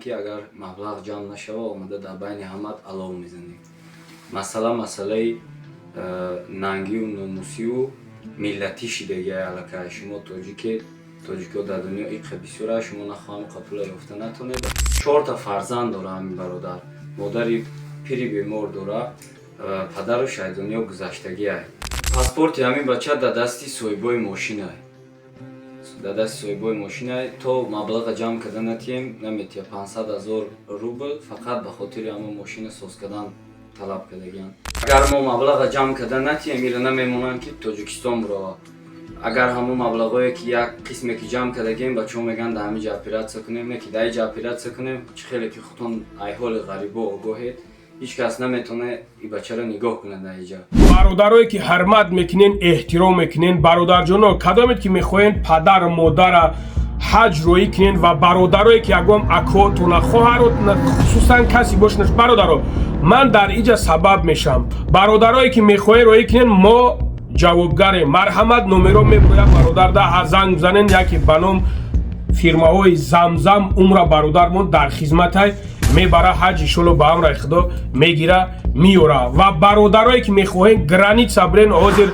Ки агар маблағ ҷамъ нашава, омада дар байни ҳамат алов мезанем. Масъала масъалаи нангию номусию миллатӣ шидагиай аллакай. Шумо тоҷике, тоҷикҳо дар дунё иқа бисёра, шумо нахоҳам пула ёфта натонед. Чорта фарзанд дора ҳамин бародар, модари пири бемор дора, падараш аз дунё гузаштагиай. Паспорти ҳамин бача дар дасти соҳибои мошинай, дар дасти соҳибои мошинай. То маблаға ҷамъ карда натиҳем, наметиҳа. 500 000 рубл фақат ба хотири ҳамон мошина соз кардан талаб кардагианд. Агар мо маблаға ҷамъ карда натиҳем, ира намемонанд, ки Тоҷикистон бурава. Агар ҳамон маблағое, ки як қисме ки ҷамъ кардагием, бачаҳо мегӯянд, дар ҳамин ҷа оператсия кунем, не ки дар ин ҷа оператсия кунем. Чӣ хеле ки худтон ай ҳоли ғарибо огоҳед, ҳеҷ кас наметавона и бачаро нигоҳ кунад дар ин ҷа. Бародарое, ки ҳурмат мекунен, эҳтиром мекунен, бародарҷоно, кадомед, ки мехоҳен падар модара ҳаҷ роӣ кунен ва бародарое, ки ягон акотона, хоҳаротона, хусусан касе бошнаш, бародаро, ман дар иҷа сабаб мешавам. Бародарое, ки мехоҳен роӣ кунен, мо ҷавобгарем. Марҳамат, номеро мебояд, бародар, да занг бизанен. Яке ба ном фирмаҳои Замзам Умра, бародармон дар хизматай, мебара ҳаҷ, иншолло, ба амраи Худо мегира, меёра. Ва бародарое, ки мехоҳем граница бирен, ҳозир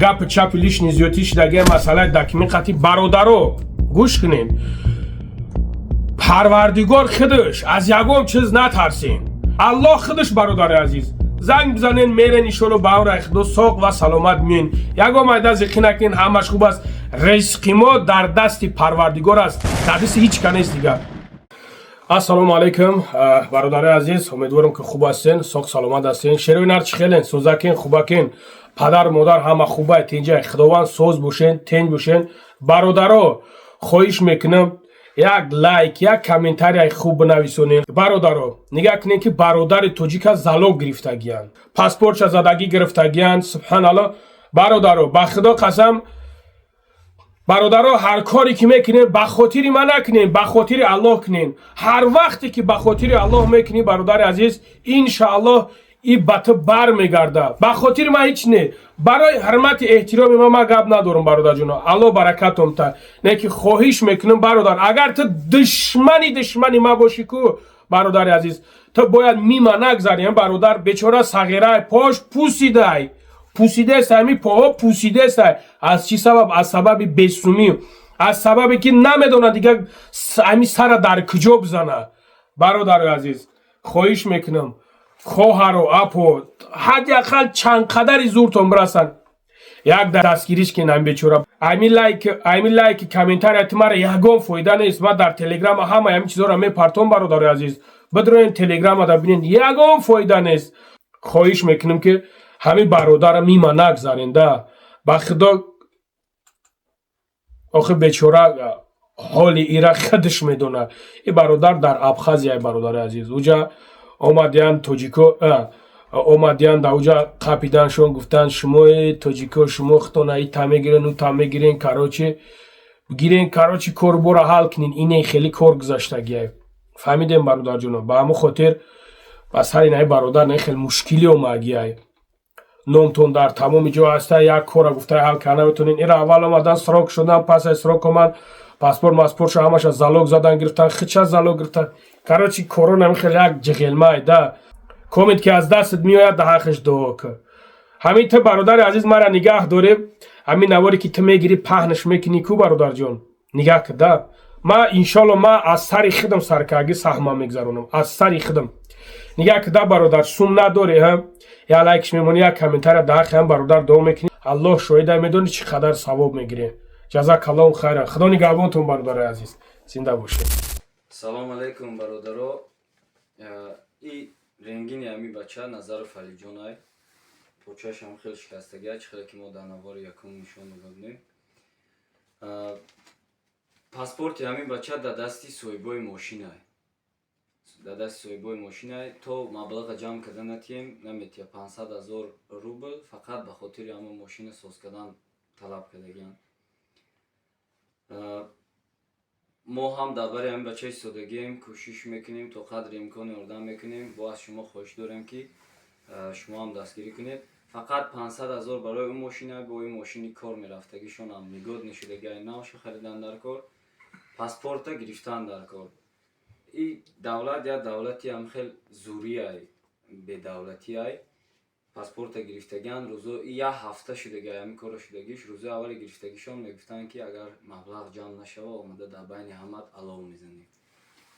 гапи чапи лишний зиёдтӣ шидагия, масъалаи документ қати, бародаро, гӯш кунед. Парвардигор худаш, аз ягон чиз натарсем, Аллоҳ худаш. Бародари азиз, занг бизанен, мерен, иншолло, ба амраи Худо соқ ва саломат миён. Ягон майда зиқӣ накунен, ҳамаш хуб аст. Ризқи мо дар дасти Парвардигор аст, дар дасти ҳеҷ ка нест дигар. Ассалому алайкум, бародари азиз, умедворам, ки хуб ҳастен, соқ саломат ҳастен. Шерои нар чӣ хелен, сӯзакен, хубакен, падар модар ҳама хубай, тинҷай, Худованд соз бошен, тенҷ бошен. Бародаро, хоҳиш мекунам, як лайк, як комментарияи хуб бинависонем. Бародаро, нигаҳ кунем, ки бародари тоҷика залог гирифтагиянд, паспортша задагӣ гирифтагиянд. Субҳаналло, бародаро, ба Худо қасам, бародаро, ҳар коре ки мекунем, ба хотири ман накунем, ба хотири Аллоҳ кунем. Ҳар вақте ки ба хотири Аллоҳ мекунӣ, бародари азиз, иншааллоҳ, и ба ту бармегардад. Ба хотири ман ҳеҷ не, барои ҳурмати эҳтироми ман гап надорам, бародарҷоно, Аллоҳ баракатом та. Не ки хоҳиш мекунам, бародар, агар ту душмани душмани ман бошӣ ку, бародари азиз, ту бояд мима нагзарӣ. Бародар бечора сағирай, пош пусидай, пусидест, ҳами поҳо пусидест. Аз чӣ сабаб? Аз сабаби бесумӣ, аз сабабе ки намедонад дигар ҳами сара дар куҷо бизана. Бародари азиз, хоҳиш мекунам, хоҳару апо, ҳадди ақал чанд қадари зуртон бирасанд, як дастгириш кин ҳами бечора. Ами лайки, комментария ти мара ягон фоида нест. Ман дар Телеграма ҳама ҳамин чизоро мепартом. Бародари азиз, бидроен Телеграма да бинен, ягон фоида нест. Хоҳиш мекунем, ки ҳамин бародара мима нагзарен да, ба Худо. Охи бечора ҳоли ира худаш медонад. И бародар дар Абхазия, бародари азиз, уҷа омадиян тоҷико, омадиян да уҷа қапиданшон, гуфтанд: «Шумои тоҷико, шумо худтона и та мегирен, у та мегирен, короче, гирен, короче, корбора ҳал кунен». Ине хеле кор гузаштагия, фаҳмидем, бародарҷоно. Ба ҳамон хотир ба сари наи бародар не хеле мушкилӣ омагиай. Номтон дар тамоми ҷо ҳаста, як кора гуфта ҳал карда наметонен. Ира аввал омадан, срок шудан, пас аз срок омад, паспорт маспортшо ҳамаша залог задан гирифтан, хича залог гирифтан. Короче, корона хеле як ҷиғелмай да. Комент ки аз дастат меояд, да ҳаққаш дуо кун. Ҳамин ту, бародари азиз, мара нигаҳ дорем. Ҳамин наворе, ки ту мегирӣ, паҳнаш мекунӣ ку, бародарҷон, нигаҳ кун да. Ма, иншолло, ма аз сари худам саркарги саҳма мегзаронам, аз сари худам. Нигаҳ кун да, бародар, сум надорӣ, ҳа, як лайкш мемонӣ, як комментария дар ҳаққи ҳам бародар дуо мекунӣ, Аллоҳ шоҳида, медонӣ, чӣ қадар савоб мегирем. Ҷазакаллоҳу хайран, Худо нигаҳбонтон, бародари азиз, зинда бошед. Салому алайкум, бародаро. И рентгени ҳами бача Назаров Алиҷонай, почаашам хеле шикастагия, чӣ хеле ки мо дар навори якум нишон дода будем. Паспорти ҳамин бача дар дасти соҳибои мошинай, дар дасти соҳибои мошинай. То маблаға ҷамъ карда натиҳем, наметиҳа. 500 000 рубл фақат ба хотири ҳамон мошина соз кардан талаб кардагианд. Мо ҳам дар бари ҳамин бача истодагием, кӯшиш мекунем, то қадри имкон ёрдам мекунем. Бо аз шумо хоҳиш дорем, ки шумо ҳам дастгирӣ кунед. Фақат 500 000 барои ӯ мошина, бо ин мошини кор мерафтагишонам негодный шудагиай, навша харидан дар кор, паспорта гирифтан дар кор. И давлат як давлати ҳам хел зуриай, бедавлатиай. Паспорта гирифтагиан, рӯзо як ҳафта шудагиай ҳамин корро шудагиш. Рӯзои аввали гирифтагишон мегуфтанд, ки агар маблағ ҷамъ нашава, омада дар байни ҳамат алов мезанем.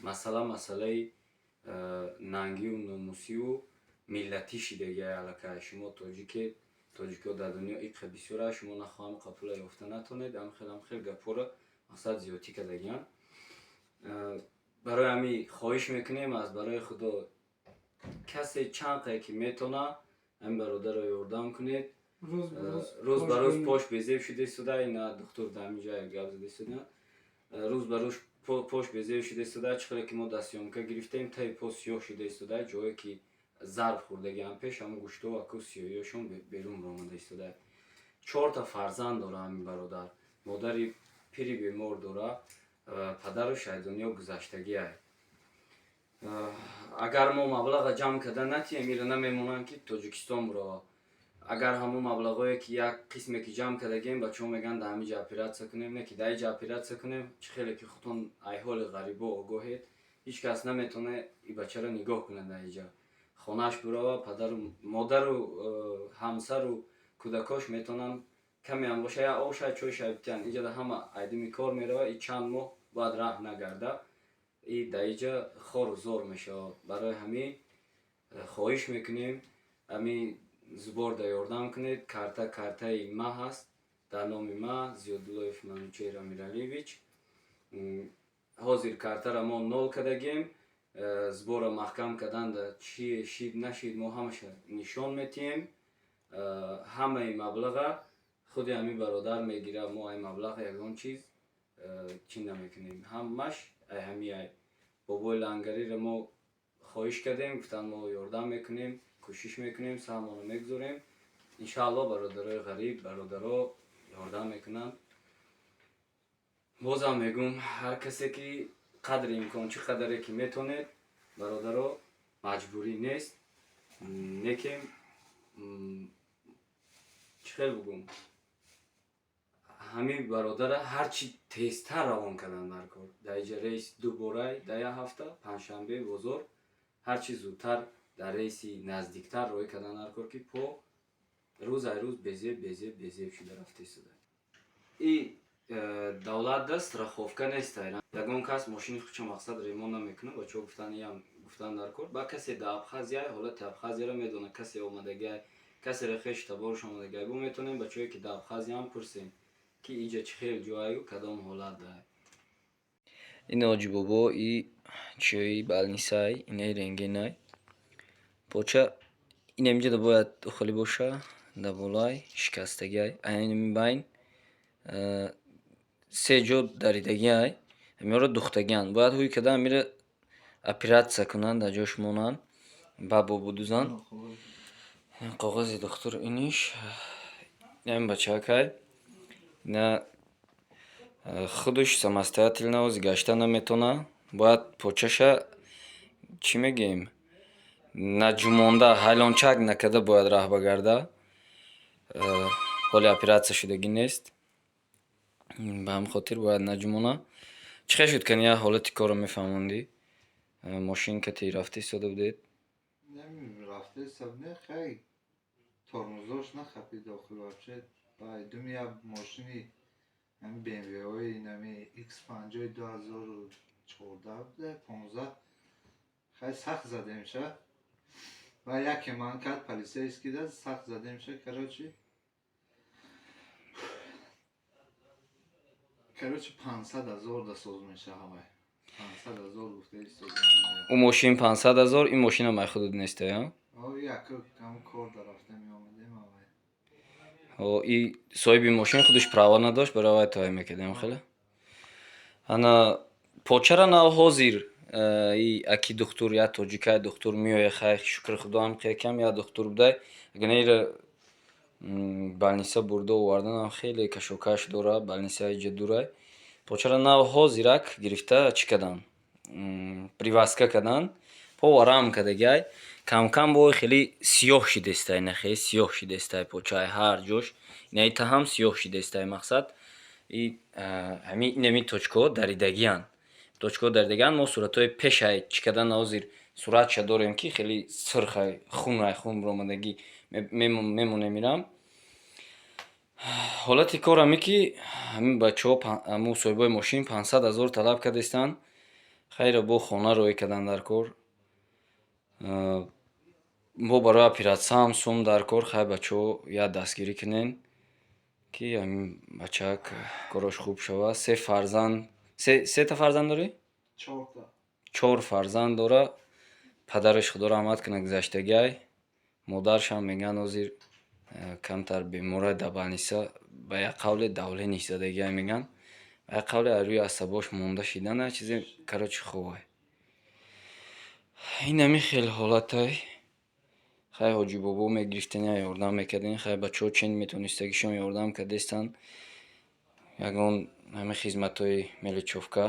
Масъала масъалаи нангию номусию миллатӣ шидагиай аллакай. Шумо тоҷикед, тоҷикҳо дар дунё иққа бисёра, шумо нахоҳам қа пула ёфта натонед. Ҳамхел ҳамхел гапҳоро мақсад зиёдтӣ кардагиан. Барои ҳамин хоҳиш мекунем аз барои Худо, касе чанд қае ки метона, ҳамин бародарро ёрдам кунед. Рӯз ба рӯз пош безеб шуда истода. Ина духтур дар ҳамин ҷай гап зада истода. Рӯз ба рӯз пош безеб шуда истода. Чӣ хеле ки мо дар съёмка гирифтем, таи по сиёҳ шуда истода, ҷое ки зарб хӯрдагиам пеш, ҳамун гӯштҳо аку сиёҳиёшон берун омада истода. Чорта фарзанд дора ҳамин бародар, модари пири бемор дора, падару ай дунё гузаштагиай. Агар мо маблаға ҷамъ карда натиҳем, ира намемонанд, ки Тоҷикистон бурава. Агар ҳамун маблағое ки як қисме ки ҷамъ кардагем, бачаҳо мегӯянд, дар ҳамин ҷа оператсия кунем, не ки дар ин ҷа оператсия кунем. Чӣ хеле ки худтон ай ҳоли ғарибо огоҳед, ҳеҷ кас наметавона и бачаро нигоҳ кунад дар ин ҷа. Хонааш бурава, падару модару ҳамсару кӯдакош метавонанд камеам боша, як оша, чойша битиҳанд. Инҷа ҳама айдими кор мерава, и чанд моҳ бояд раҳ нагарда, и дар инҷа хору зор мешавад. Барои ҳамин хоҳиш мекунем, ҳамин сбор да ёрдам кунед. Карта картаи ма ҳаст, дар номи ма, Зиёдуллоев Манучеҳр Амиралиевич. Ҳозир картаро мо нол кардагем. Сбор а маҳкам карданда чи шид нашид, мо ҳамаша нишон метиҳем. Ҳамаи маблаға худи ҳамин бародар мегирад. Мо ай маблағ ягон чиз чӣ намекунем, ҳамаш ай ҳамин ай бобои лангариро мо хоҳиш кардем, гуфтанд, мо ёрдам мекунем, кӯшиш мекунем, саҳмонро мегузорем. Иншаалло, бародарои ғариб, бародаро ёрдам мекунанд. Бозам мегӯм, ҳар касе ки қадри имкон, чӣ қадаре ки метонед, бародаро, маҷбурӣ нест, некем чӣ хел бугум, ҳамин бародара ҳарчи тезтар равон кардан дар кор. Дар иҷа рейс ду борай дар як ҳафта, панҷшанбе, бозор. Ҳарчи зудтар дар рейси наздиктар роҳӣ кардан дар кор, ки по рӯз ай рӯз безеб, безеб, безеб шуда рафта истода. И давлатда страховка нест. Ягон кас мошини худшо мақсад ремонт намекунад. Бачаҳо гуфтан, иам гуфтан дар кор ба касе дар Абхазия ҳолати Абхазияро медонад, касе омадагиай, касеро хеш таборш омадагиай, бо метавонем бачаҳое ки дар Абхазияам пурсем, ки иҷа чӣ хел ҷоаю, кадом ҳолат дай. Ин Ҳоҷибобо, и чиёи больница й, инаи рентгенай. Поча инамиҷода бояд дохилӣ боша, дар болай шикастагиай. Айнами байн се ҷо даридагиай. Ҳамиёро духтагианд. Бояд ҳуй карда ҳамиро оператсия кунанд, дар ҷош монанд, ба бобудузанд. Коғази духтур иниш. Инами бачаакай. Ина худаш самостоятельно ози гашта наметавона. Бояд почаша, чӣ мегӯем, наҷумонда, ҳайлончак накарда бояд раҳ багарда. Ҳоли оператсия шудагӣ нест. Ба ҳамин хотир бояд наҷумона. Чӣ хел шуд, кани як ҳолати корро мефаҳмондӣ? Мошин кати рафта истода будед? Рафта истода будем, хай, тормозош нахапид дохил вообще. Думи як мошини ҳамин БМВ-ҳои нами X5 2014 буда, 15, хай, сахт задемша ва яке ман кард, полицейский да сахт задемша. Короче, 500 000 да соз меша ҳавай. 500 000 гуфта истодаам. Ӯ мошин 500 000, ин мошинам ай худат нестай, а? О, як кам кор да рафта меомадем ҳавай. О, и соҳиби мошин худаш права надошт, барои вай тоя мекардем хеле. Ана почара нав ҳозир и аки духтур, як тоҷикай духтур меояд. Хай, шукри худо, ҳам якам як духтур будай. Агар не, ира больница бурда оварданам хеле кашокаш дорад, больница иҷа дурай. Почара нав ҳозирак гирифта чӣ карданд? Привязка карданд. По варам кардагиай. Камкам бо хеле сиёҳ шидестай, нахе сиёҳ шидестай почаи ҳар ҷош. Инаи таҳам сиёҳ шидестай, мақсад и ҳамин инами точка ҳо даридагианд. Точка дар диган мо суратҳои пешай чӣ кардан, ҳозир суратша дорем, ки хеле сирхай, хунай, хун биромадагӣ мемонем. Ирам ҳолати кор ҳаме, ки ҳамин бачаҳо, ҳамун соҳибои мошин 500 000 талаб кардастанд. Хайро бо хона роҳӣ кардан дар кор, бо барои оператсиям сум дар кор. Хай, бачаҳо, як дастгирӣ кунен, ки ҳамин бачаак корош хуб шавад. Се фарзанд, сета фарзанд дорӣ? Чорта. Чор фарзанд дора. Падараш, Худо раҳмат кунад, гузаштагиай. Модаршам, мегӯянд, ҳозир камтар беморай, дар больница, ба як қавле давление задагиай, мегӯянд, ба як қавле аз рӯи асабош монда шидана чизе, короче, хобай. Ин ҳамин хел ҳолатай. Хай, ҳоҷибобо, мегирифтен, я ёрдам мекарден. Хай, бачаҳо чен метонистагишон ёрдам кардестанд, ягон ҳамин хизматҳои мелочёвка.